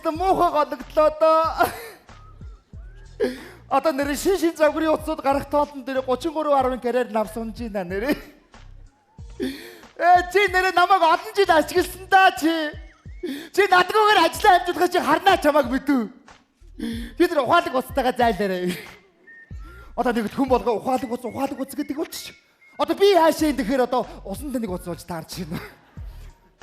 өстө муухай гологдлоо доо. Одоо нэр шин загварын утсууд гарах тоолон дээр 33.10 карьер нам сунж байна нэрээ. Чи нэрээ намайг олон жил ашигласан даа чи. Чи надгүйгээр ажиллаа амжуулахыг чи харнаа чамайг мэдв. Чи тэр ухаалаг утастайгаа зайлаарай. Одоо нэг хүн болго ухаалаг утас гэдэг болчих. Одоо би яашаа энэ тэгэхээр одоо усан тэнэг утас болж таарч байна.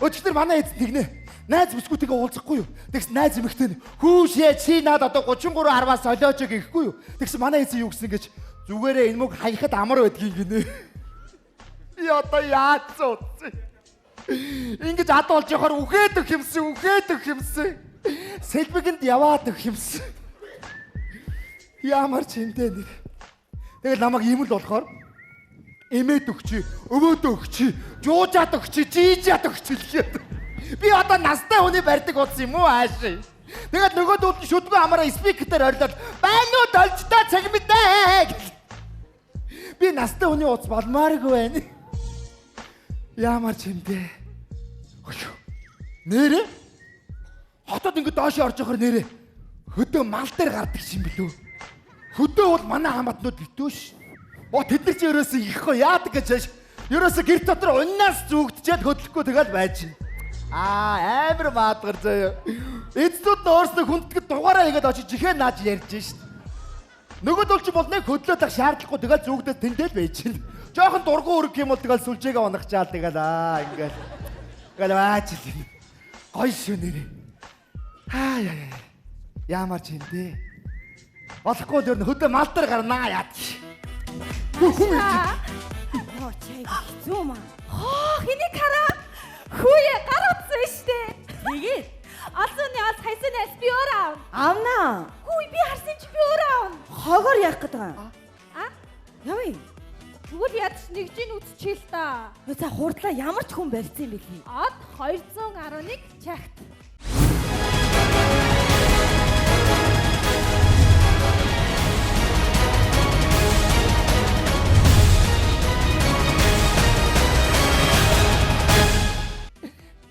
Өчигдөр манай эзэн тэгнэ. Найз бүсгүйтэйгээ уулзахгүй юу? Тэгс найз эмэгтэй нь хүүшээ чи над одоо 33.10-аас солиоч гэхгүй юу? Тэгс манай эзэн юу гэсэн гэж зүгээрээ энэ мөг хаяхад амар байдгийг гинэ. Би одоо яаж утсан? Ингэж ад болж явахаар үхээд өгөх юмсан, Сэлбэгэнд яваад өгөх юмсан. Ямар ч юм дээ нэр. Тэгэл намайг ийм л болохоор эмээд өгчи, өвөөд өгчи, жуужаад өгчи, жийжаад өгчи гэхэд. Би одоо настай хүний барьдаг утас юм уу ааши? Тэгээд нөгөөдөл нь шүдгүү амаараа спикер дээр орлоод байна уу должтой цаг мэдээ гэл. Би настай хүний утас болмооргүй байна. Ямар ч юм дээ. Нэрэ? Хотод ингэ доош орж явахаар нэрэ. Хөдөө мал дээр гардаг юм билүү? Хөдөө бол манай хамаатнууд битүү ш. Оо тэд нар чи ерөөсөө ихгүй яадаг гэж хааш. Ерөөсөө гэр дотор уннаас зүгдчихэд хөдлөхгүй тэгэл байж. Аа амар маадгар заяа. Эцнүүд нь өөрснөө хүндэтгэд дугаараа хийгээд очиж жихээ нааж ярьж шít. Нөгөөдөл чи бол нэг хөдлөөд ах шаардлагагүй тэгэл зүгдээд тэндэл байж. Жохон дургу өрг юм бол тэгэл сүлжээгээ унахчаал тэгэл аа ингээл. Ингээл баач л. Гоё шүү нэрээ. Аа яа. Ямар ч юм дээ. Болохгүй л ер нь хөдөө мал дээр гарнаа яа. Хүн Оо чи хэцүү маа. Хоо хэнийг хараа. Хүүе гар утсан штэ. Тэгээд олзооны олз хайсан айс би өөрөө аавна. Авна. Хүү би харсан чи би өөрөө аавна. Хогоор яах гээд байгаа юм? А? Явъя. Тэгвэл ядч нэгжийн үтчихээ л та. За хурдлаа ямар ч хүн барьсан юм бэлээ. Од 211 чагт.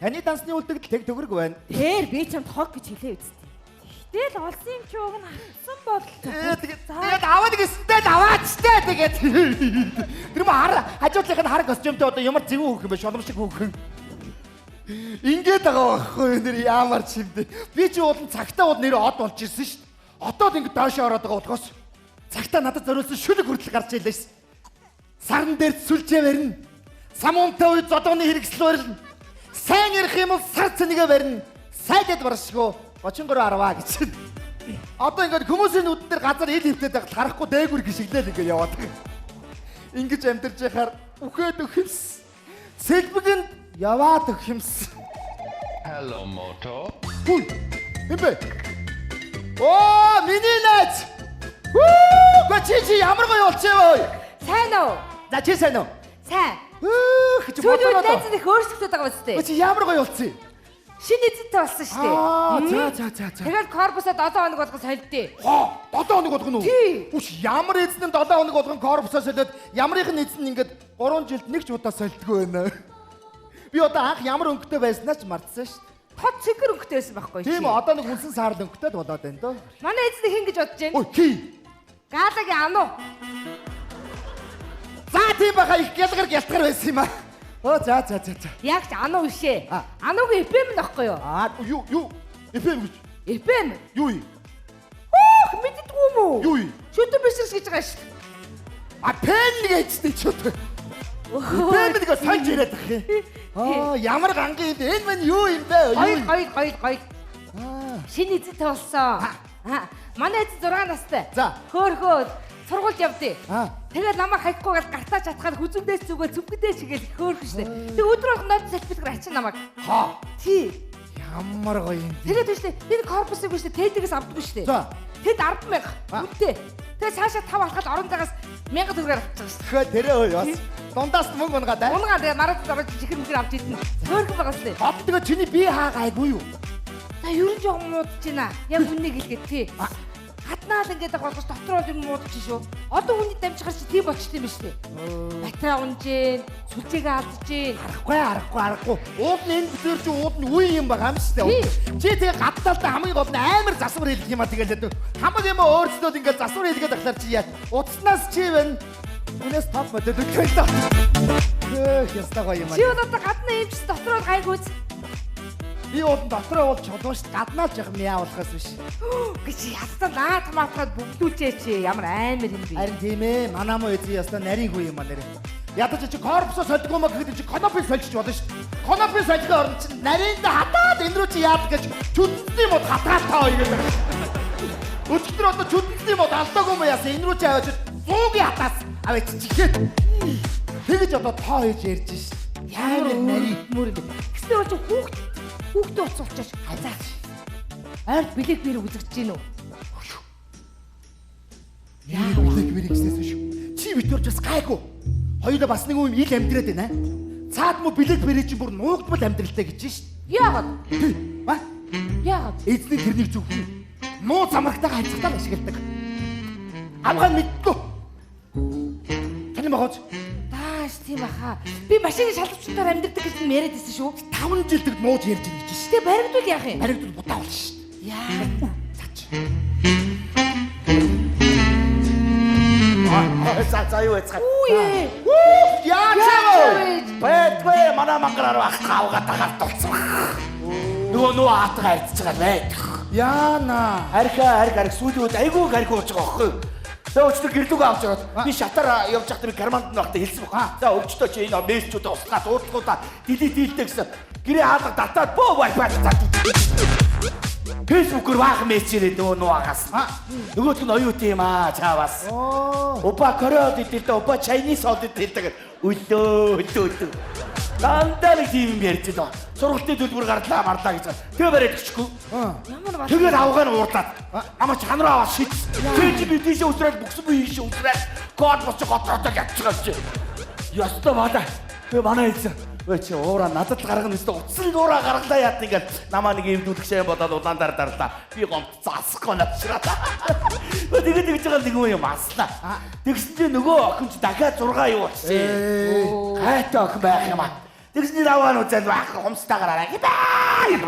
Таны дансны үлдэгдэл тэг төгрөг байна. Тэр би чамд хог гэж хэлээ үсттэй. Гэтэл олсон юм чи уг нь авсан бол. Тэгээд аваад гэсэнтэй л аваачтай тэгээд. Тэр мө хар хажуудлынх нь хар костюмтэй одоо ямар зэвүүн хөөх юм бэ? Шолом шиг хөөх. Ингээд байгаа байхгүй нэр ямар ч юм дээ. Би чи уулын цагтаа бол нэр од болж ирсэн шүү дээ. Одоо л ингээд доош ороод байгаа болохоос цагтаа надад зориулсан шүлэг хүртэл гарч ирлээ шээ. Саран дээр сүлжээ барина. Самуунтай үе зодооны хэрэгсэл барина. Сайн ярих юм бол сар цэнэгэ барина. Сайдад баршгүй 33.10 гэж. Одоо ингээд хүмүүсийн нүдэн дээр газар ил хөвтөд байхад харахгүй дээгүр гიშгэлэл ингээд яваад байгаа. Ингэж амьдарч яхаар үхээд өгөх юмс. Сэлбэгэнд яваад өгөх юмс. Hello, Moto. Хүй. Эмбэ. Оо, миний найз. Хүү, чи ямар гоё болчихъё вэ? Сайн уу? За чи сайн уу? Сайн. Хөөх чи Сүүлийн үед бодлоо. найз нь их өөрчлөгдөд байгаа биз дээ. Чи ямар гоё болчихъё? Шинэ эзэнтэй болсон шүү дээ. Аа, за. Тэгээд корпусаа 7 хоног болгон солидъё. Хоо, 7 хоног болгоно уу? Тий. Үш, ямар эзэн нь 7 хоног болгон корпусаа солиод, ямарынх нь эзэн ингээд 3 жилд нэг ч удаа солидгүй байна. Би одоо анх ямар өнгөтэй байснаа ч мартсан шүү дээ. Тод цэгэр өнгөтэй байсан байхгүй Тийм үү, одоо нэг үнсэн саарл өнгөтэй л болоод байна дөө. Манай эзэн хэн гэж бодож байна? Ой, хий. Галагийн ануу. За тийм баха их гялгар гялтгар байсан юм аа. Оо за. Яг ч ануу бишээ. А. Ануугийн FM нь байхгүй юу? Аа, юу? FM гэж. FM. Юу юм? Хөөх мэддэггүй юм уу? Юу юм? Шүтэн бишэрс гэж байгаа шүү дээ. А пен гэж тий ч үү. FM нэг сольж яриад ах юм. Аа, ямар гангийн юм бэ? Энэ мань юу юм бэ? Юу Гоё юм? гоё. Аа. Шинэ эзэнтэй болсон. Аа, манай эзэн 6 настай. За. Хөөхөө сургуульд явдیں۔ Аа. Тэгээд намайг хаяхгүй гал гартаа чатгаад хүзүндээс зүгөө зүвгдээ чигээл хөөрхөн штэ. Тэг өдөр болгон нойд салбитгаар ачин намайг. Хаа. Тий. Ямар гоё юм бэ? Тэгээд биш үү? Энэ корпусыг биш үү? Тедигээс авдаггүй штэ. За. Тэд 10,000 А. үнэтэй. Тэгээд цаашаа 5 алхаад орон зайгаас 1000 төгрөгөөр авчих штэ. Тэгэхээр тэрэ ой бас дундаас мөнгө унгаад аа. Унгаа тэгээд мараад орж чихэр мөхөр авч идэнэ. Хөөрхөн байгаа штэ. Одоо тэгээ чиний бие хаа гайгүй юу? За ер нь жоохон муудаж байна. Яг үннийг хэлгээд тий. Гаднаа л ингээд байгаа болохоос дотор бол юм муудаж шүү. Одоо хүний дамжихаар чи тийм болчт юм биш үү? Батарей унжээ, сүлжээгээ алдчихээн. Аргагүй аргагүй аргагүй. Уул нь энэ бүтээр чи уул нь үе юм байгаа юм шүү дээ. Чи тэгээ гадталтай хамгийн гол нь амар засвар хэлэх юм а тэгэл хамаг юм өөрчлөөд ингээд засвар хэлгээд ахлаар чи яа. Утаснаас чи байна. Үнээс топ модель өгөх л. Хөөх ястаа гоё юм аа. Чи бол одоо гаднаа юмч дотор бол гайгүйц. Би уул нь дотроо бол чулуун шүү. Гаднаа л жоохон мяа болохоос биш. Гэж ястаа наад маатгаад бөглүүлжээ чи ямар амар юм бэ? Харин тийм ээ. Манай муу эзэн ястаа нарийн хүү юм а нэрээ. Ядаж чи корпусоо сольдгоо маа гэхэд чи конопи сольчих болно шүү. Конопи сольхын оронд чи наринд хатаад энэ рүү чи яад гэж чүдэнтний мод хатаад таа игээд. Өчигдөр одоо чүдэнтний мод алдаагүй мó яасан энэ рүү чи аваач 100-ийн хатаас аваач чихээд. Тэгэж одоо тоо хийж ярьж шин. Ямар Ямар нарийн мөр юм бэ? Гэснээр бол чи хүүхд хүүхдээ уцуулчихаж хазаач. Ойрд билег бэр үзэгдэж гин үү? Яа билег бэр гэснээс биш. Чи битүүрч бас гайгүй. Хоёулаа бас нэг юм ил амьдраад байна. Цаад мө билег бэрээ чи бүр нуугдмал амьдралтай гэж шин. Яагаад? Ба? Яагаад? Эзний тэрнийг зөвхөн муу замрагтайгаа харьцахтаа л ашигладаг. Авгаа мэдгүй. Таны могооч Тааш тийм баха. Би машины шалавчтаар амьдардаг гэж нь яриад байсан шүү. 5 жил тэгд нууж ярьж байгаа гэж шин. Тэ баригдвал яах юм? Баригдвал будаа болно шин. Яа. Заач. За за юу яцгаа. Үе. Яа Яа чам. Бэтгүй манай мангараар ах авгаа дагаар тулцсан. Нөгөө нөгөө аатгаа харьцаж байгаа байт. Яана. Архиа арх арх сүүлийн үед айгүй арх ууж байгаа байхгүй юу? За өчтөр гэрлүүг авч ороод би шатаар явж байхдаа би карманд нь байхдаа хэлсэн баг. За өвчтөө чи энэ мессежүүдээ устгаад уудлуудаа делит хийлтэй гэсэн. Гэрээ хаалга татаад бөө wifi татаад. Facebook-оор баах мессеж ирээд нөгөө нуагаас. Нөгөөх нь оюут юм аа чаавас. Опа Кореад идэлтэй, опа Chinese од идэлтэй. Өлөө өлөө өлөө. Дандаа нэг тийм юм ярьж байгаа. Сургалтын төлбөр гарлаа марлаа гэж. Тэгээ бариад өчөхгүй. Ямар бас. Тэгээд авгаа нь уурлаад. Намайг чанар аваад шийдсэн. Тэр чи би тийшээ өсрээд бүксэн би ийшээ өсрээд код босч готроотой ятчихсан чи. Ёстой баада. Тэгээ манай хэлсэн. Өө чи уура надад л гаргана өстө утсан уура гаргалаа яат ингээд намаа нэг эвдүүлэх шээ бодоод улаан дар дарлаа. Би гомд засахгүй навчраа. Өө тэгээд тэгж байгаа нэг юм аслаа. Тэгсэн чи нөгөө охин чи дахиад 6 юу болсон. Хайтай охин байх юм аа. Тэгсэн чи аваа нь үзэл байх хумстайгаар араа. Гибаа юм.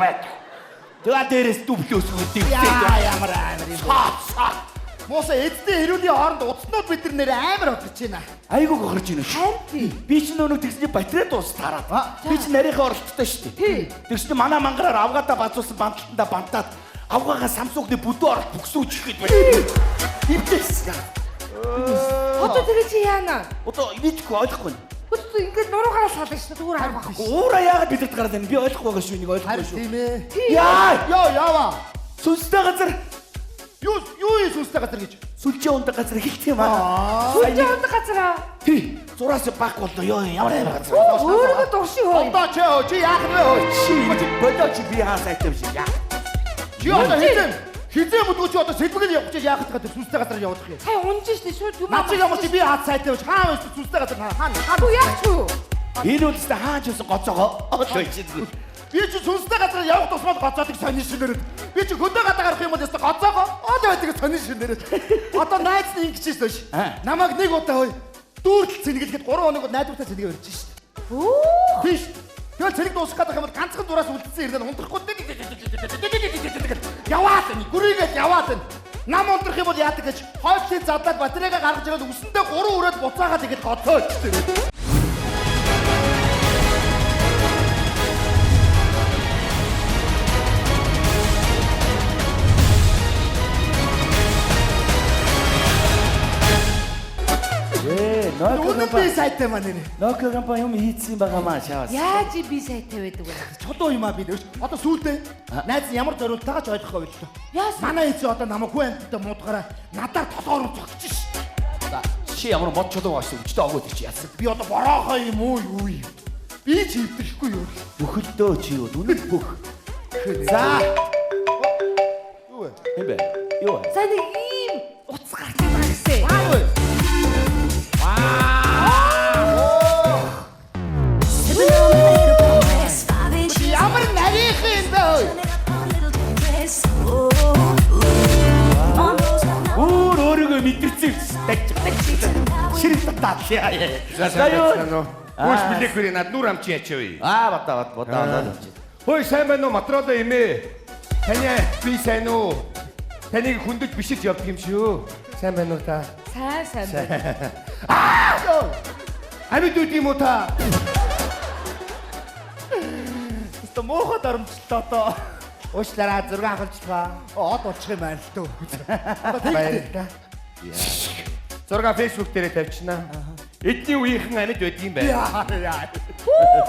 Тэгээ дээрээс дүүплөөс өгдөг. Яа ямар амар юм. Цаа. Мууса эзний хэрүүлийн хооронд утаснууд бид нар нэр амар бодож байна. Айгуу гохорж ийнэ. Харин тий. Би ч нөө тэгсэн чи батарей дуус тараад. Би ч нарийнхаа оролттой шүү Тий. дээ. Тэгсэн чи манай мангараар авгаадаа базуулсан банталтандаа бантаад авгаагаа Samsung-ны бүдүү оролт бүксүүж ихэд байна. Ивдээс. Одоо тэгээ чи яана? Одоо мэдхгүй ойлгохгүй. Хөтөө ингээд нуруугаараа сална шүү. Зүгээр арга байхгүй. Уура яагаад бидэд гараад байна? Би ойлгохгүй байгаа шүү. Энийг ойлгохгүй Харин шүү. тийм ээ. Яа! Йоо яава. Сүнстэй газар Юу юу юм сүнстэй газар гэж. сүлжээ ундаг газар хэлт юм аа. Сүлжээ ундаг газараа. Тий. Зураас баг боллоо. Йоо ямар амар газар. Өөрийгөө дуршиг хөө. Одоо чи өө чи яах вэ өө? Чи болоо чи би хаа сайтай юм шиг яа. Чи одоо хизээ бүдгүү чи одоо сэлбэг явах гэж яах гэдэг сүнстэй газар явах юм. Сая унж штэ шууд юм. Над чиг ямар чи би хаад сайтай байж хаан байсан сүнстэй газар хаан хаан. Хүү яах ч юу? Энэ үлстэй хаач юусан гоцоогоо. Одоо чи Би чи сүнстэй газар явах тусмал гоцоодаг сонин шинээрээ. Би чи хөдөө гадаа гарах юм бол ёстой гоцоогоо ол байдаг сонин шинээрээ. Одоо найз нь ингэж шээ ш. Намайг нэг удаа хой дүүртэл цэнгэлэхэд 3 хоног найдвартай цэнгээ барьж шээ. Өө. Тийш. Тэгэл цэрэг дуусах гэдэг юм бол ганцхан зураас үлдсэн ирнэ унтрахгүй. Яваад энэ гүрийгээд яваад энэ. Нам унтрах юм бол яадаг гэж хойдлын задлаад батарейгаа гаргаж ирээд үсэндээ 3 өрөөд буцаагаад ихэд гоцоо өчтөр. Ээ, Nokia Үнэн би сайтай маань нэ. Nokia компани юм хийцэн байгаа маа шаваас. Яаж би сайтай байдаг вэ? Чулуу юм а би нэ. Одоо сүүлдээ найз нь ямар зориултайгаа ч ойлгохгүй байлаа. Яасан? Манай эцэг одоо намайг хүн амьттай муудгаараа надаар толгоор зогсож ш. За, чи ямар мод чулуу байгаа шүү. Өчтөө огоод чи яасан. Би одоо бороохон юм уу юу юм? Би ч эвдэрхгүй юу. Бүхэлдөө чи юу? Үнэн бүх. За, Юу вэ? юм бэ? Юу вэ? Сая нэг ийм утас гарчаад байгаа гэсэн. Аа вэ? Ямар нарийнхан юм бэ хөөе? мэдэрсэн юм чи. Тагч тагч. Ширээ татаад. За сайн байна уу? Хөөс билек над нүр амч яачав. Аа бата бат бата. Хөөе сайн байна уу? Матроло эмээ. Таны би сайн уу? Таныг хүндэж бишиж явдаг юм шүү. Сайн байна уу та? Сайн сайн байна. Амьд үт юм уу та? Өстө муухай дарамтлаа одоо. Уучлаарай зураг авахлаа. Од болчих юм байна л дөө. Баярлалаа. Зураг Facebook дээрээ тавьчихна. Эдний үеийнхэн амьд байдаг юм байна. Яа яа.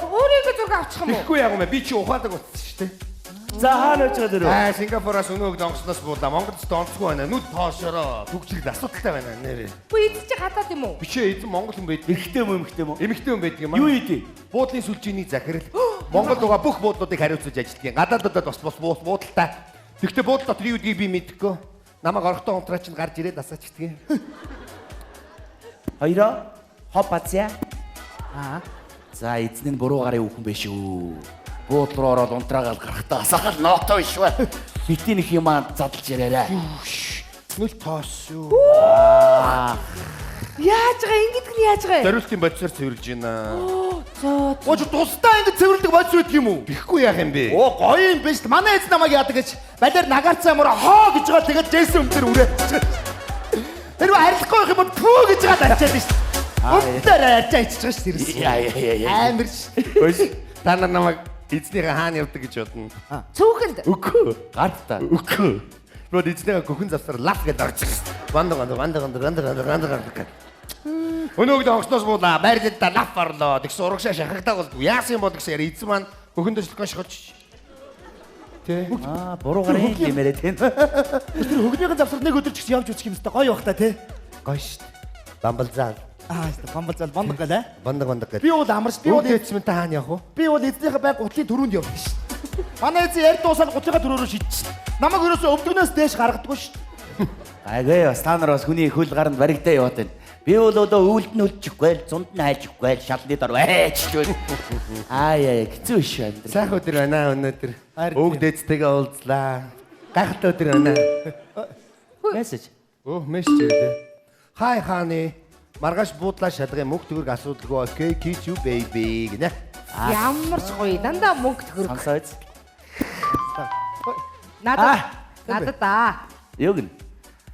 Өөр ингэ зураг авчих юм уу? Тэгэхгүй яг юм бэ? Би чи ухаалаг утсан шүү дээ. За хаана очиж байгаа дөрөв? Аа Сингапураас өнөө өгд онгоцноос буудлаа. Монголд ч онцгүй байна. Нүд тоошороо. Төгжрөл асуудалтай байна нэрээ. Бүү эзэн чи хатаад юм уу? Биш ээ эзэн монгол хүн байдаг. Эрэгтэй юм уу эмэгтэй юм уу? Эмэгтэй хүн байдаг юм аа. Юу идэв? Буудлын сүлжээний захирал. Монгол дугаа бүх буудлуудыг хариуцаж ажилладаг. Гадааддад бас бас буудалтай. Тэгэхдээ буудал дотор юу гэдгийг би мэдэхгүй. Намайг орохтой унтраа чинь гарч ирээд асаачдаг. Хоёроо хоп баця. Аа. За эзэн нь буруу гарын үхэн биш үү? Буудал руу ороод унтраагаал гарахтаа асаахал ноото биш ба. Битгий нэг юм аа задлж яриарай. Нүл тоос шүү. Яаж байгаа ингэдэг нь яаж байгаа? Зориултын бодисоор цэвэрлж байна. Зөө. Ууч тусдаа ингэ цэвэрлдэг бодис байдаг юм уу? Бихгүй яах юм бэ? Оо гоё юм биш. Манай эзэн намайг яадаг гэж балиар нагарцаа мөр хоо гэж байгаа тэгээд Джейсон өмдөр үрээ. Тэр арилахгүй байх юм бол пүү гэж байгаа арчаад шүү. Өмдөр арчаа ичиж байгаа шүү тэрс. Яа яа яа яа. Амар шүү. Хөөс та нар намайг эзнийхээ хаана явдаг гэж бодно. Цөөхөнд. Үгүй. Гарт та. Үгүй. Би бол эзнийхээ гөхөн завсар лав гэдээ орж ирсэн. Ванда ванда ванда ванда ванда ванда ванда ванда гэх. Өнөөгд онгоцноос буулаа. Байрлалд та лав орлоо. Тэгсэн урагшаа шахагдаа болдгоо. Яасан юм бол гэсэн яриа эзэн маань гөхөн дөжлөхөн шохолж. Тэ. Аа буруу гарын гэмээрээ тийм. Тэр хөгнийхэн завсар нэг өдөр ч гэсэн явж үзэх юм өстой гоё бах та тий. Гоё шүү дээ. Бамбалзаал. Аа өстой бамбалзаал бандаг галаа. Бандаг бандаг гэх. Би бол амарч би бол Үүдээч минь та хаана явах вэ? би бол эзнийхээ байг гутлын төрөнд явдаг шүү. Манай эзэн ярь дуусаад гутлынхаа төрөөрөө шийдчихсэн. Намайг ерөөсөө өвдгнөөс дээш гаргадаггүй шүү. Гайгүй бас та нар бас хүний хөл гаранд баригдаа яваад байна. Би бол одоо өвөлд нь өлчихгүй л, зунд нь хайлчихгүй л, шалны дор ээч ч. Аа яа хэцүү биш амьдрал. Сайхан өдөр байна өнөөдөр. Харин. Өвөг дээдтэйгээ уулзлаа. Гайхалтай өдөр байна. Мессеж. Өө мессеж ирлээ. Хай хааны. Маргааш буудлаа шалгая мөнгө төгрөг асуудалгүй. Окей, kiss you baby гинэ. Ямар ч гоё. Дандаа мөнгө төгрөг. Сонсоо биз? Надад надад аа. Юу гин?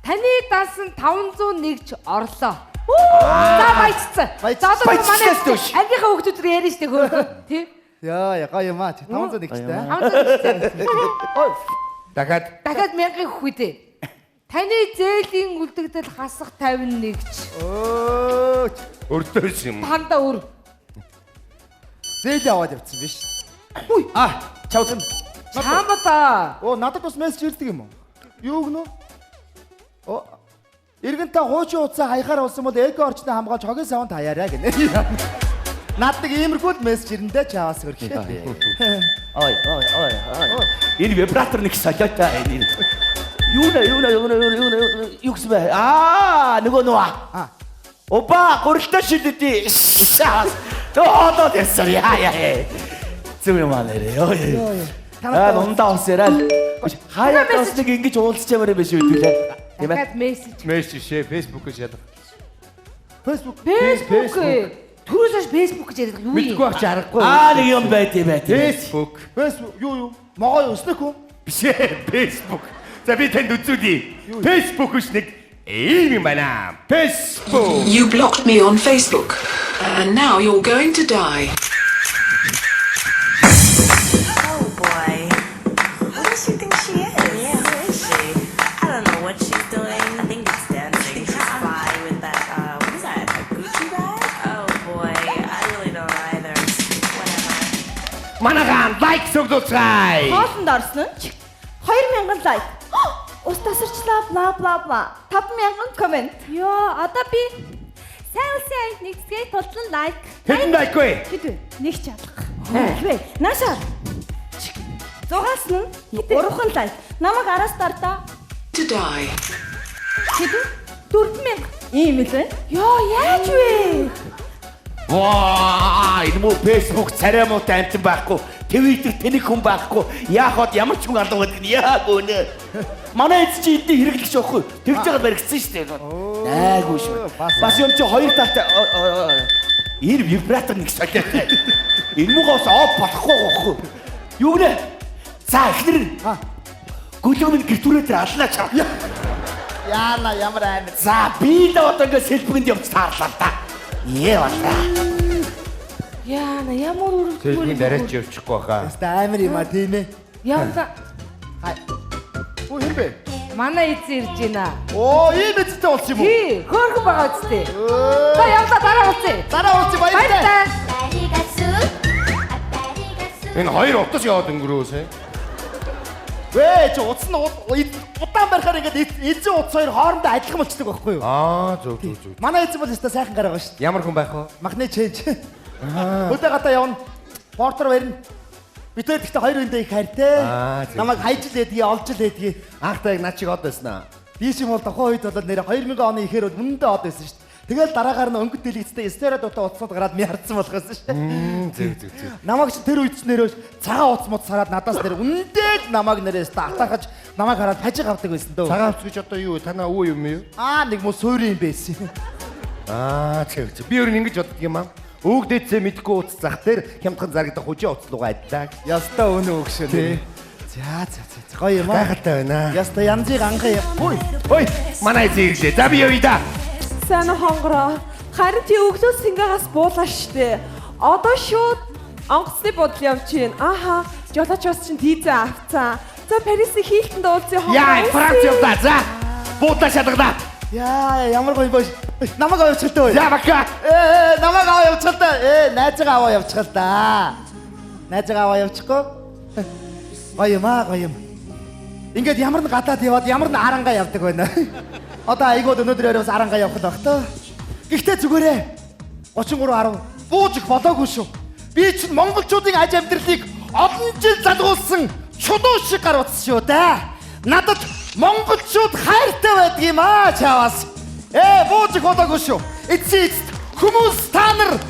Таны дансан 501 ч орлоо. За баяцсан. За одоо манай Баяцсан. ангийнхаа хүүхдүүд рүү ярина штэ хөөх. Тий? Яа яа гоё юм аа. 501 чтэй. 501. Дахиад Дахиад 1000-ын хүүхдээ. Таны зээлийн үлдэгдэл хасах 51 ч. Өө өртөөс юм. Танда өр. зээл аваад явцсан биш. Аа, чавсан. Чамд Оо надад бас мессеж ирдэг юм уу? Юу гэнэ? Оо Иргэн та хуучин утсаа хаяхаар болсон бол эко орчноо хамгаалж хогийн савнд хаяарай гинэ. Над нэг иймэрхүү л мессеж ирэндээ чаваас хөрхөө. Ой, ой, ой, ой. Энэ вибратор нэг солиотой энэ. Юу нэ, юу нэ, юу нэ, юу нэ, юу гэсэн бэ? Аа, нөгөө нөгөө. Опа, гурилтай шилдэ. Төө хоолоод ярьсан. Яа, яа. Зүг юм аа нэрээ. Ой. Аа, ундаа ус яриа. Хаяа бас нэг ингэж уулзч ямаар юм биш үү лээ. Тийм ээ. Дахиад мессеж. Мессеж шээ Facebook-ыг шалга. Facebook Facebook. Түрүүс хойш Facebook гэж яриад байгаа юу юм? Мэдгүй байх чи аргагүй. Аа, нэг юм байт юм байт. Facebook. Facebook юу юу? Могоо өснөх үү? Биш ээ, Facebook. За би танд үзүүлье. Facebook биш нэг ийм юм байна. Facebook. You blocked me on Facebook, and now you're going to die. Oh boy. Who does she think she is? Yeah, who is she? I don't know what she's doing. I think it's dancing. She's fly with that, what is that? A Gucci bag? Oh boy, I really don't either. Whatever. Манагаан лайк цуглуулцгаая. Хоолнд орсон нь ч 2000 лайк. Ус тасарчлаа бла бла бла. 5000 коммент. Йоо, одоо би сайн улсын аянд нэгцгээ тултлан лайк. Хэдэн лайк вэ? Хэд вэ? Нэг ч алга. Хвэ. Наашаа. Зугаас нь 3 лайк. Намайг араас дардаа. To die. Хэд вэ? 4000. Ийм л ээ. Йоо, яаж вэ? Ваа, энэ муу Facebook царай муутай амтан байхгүй. Twitter тэнэг хүн байхгүй. Яахад ямар ч хүн алга байдаг нь яаг өнөө. Манай эз чи эдний хэрэглэгч байхгүй. Тэгж байгаа баригдсан шүү дээ. Айгүй шүү. Бас юм чи хоёр талтай энэ вибратор нэг солиотой. Энэ муугаас оф болохгүй байхгүй. Юу гэнэ? За эхнэр. Гөлөг минь гэртүрээ дээр алнаа чам. Яана ямар амар. За би л одоо ингээ селфинд явж таарлаа л да. Ээ боллаа. Яана ямар өрөвдмөр. Селфинд арайч явчихгүй баха. Яста амар юм а тийм ээ. Явла. Оо хэн бэ? Манай эзэн ирж байна. Оо ийм эзэнтэй болсон юм уу? Тий, хөөрхөн байгаа үстэй. За явла дараа уулзъя. Дараа уулзъя баярлалаа. Энэ хоёр утас яваад өнгөрөөсэй. Вэ чи утас нь удаан барихаар ингээд эзэн утас хоёр хоорондоо адилхан болчихдог байхгүй юу? Аа зөв зөв зөв. Манай эзэн бол өстой сайхан гараа байгаа шүү дээ. Ямар хүн байх вэ? Махны чэнж. Хөдөө гадаа явна. Портер барина. Бид хоёр гэхдээ хоёр хүндээ их хайртай. Намайг хайж л байдгийг, олж л байдгийг. Анх та яг над чиг од байсан аа. Би ч юм бол тухайн үед бол нэр 2000 оны ихээр бол үнэндээ од байсан шүү дээ. Тэгэл дараагаар нь өнгөт дэлгэцтэй стерео дуутай утсууд гараад ми хардсан болох байсан шүү дээ. Зөв зөв зөв. Намайг ч тэр үед ч нэрөө цагаан утас муц хараад надаас нэр үнэндээ л намайг нэрээс та атаархаж намайг хараад хажиг авдаг байсан дөө. Цагаан утас гэж одоо юу танаа өвөө юм юу? Аа нэг муу суурь юм байсан. Аа зөв зөв. Би өөр нь ингэж боддөг юм аа. Өвөг дээдсээ мэдгүй утас зах дээр хямдхан зарагдах хүчээ утас руугаа адилаа. Яста өнөө өгшөө нэ. За за за гоё юм аа. Гайхалтай байна. Яста янзыг анхаа. Ой ой манай эзэн ирлээ. За би явъя да. Сайн хонгороо. Харин тий өглөө сэнгагаас буулаа штэ. Одоо шууд онгоцны бодол явж гин. Аха, жолоочоос чинь тийзээ авцаа. За Парисын Хилтонд уулзъя хонгороо. Яа, Франц явлаа. За. Буудлаа шалгалаа. Яа, ямар гоё бош. Намайг аваа явчихал таа. За бака. Ээ, намайг аваа явчихал таа. Ээ, найзгаа аваа явчихал та. Найзгаа аваа явчихгүй. Гоё юм аа, гоё юм. Ингээд ямар нь гадаад яваад ямар нь арангаа явдаг байна. Одоо айгууд өнөөдөр өрөөс арангаа явах л баг таа. Гэхдээ зүгээрээ 33.10 бууж их болоогүй шүү. Би чинь монголчуудын аж амьдралыг олон жил залгуулсан чулуу шиг гар утас шүү дээ. Надад монголчууд хайртай байдаг юм аа чаваас. Ээ бууж их болоогүй шүү. Эцсийн эцэст хүмүүс та нар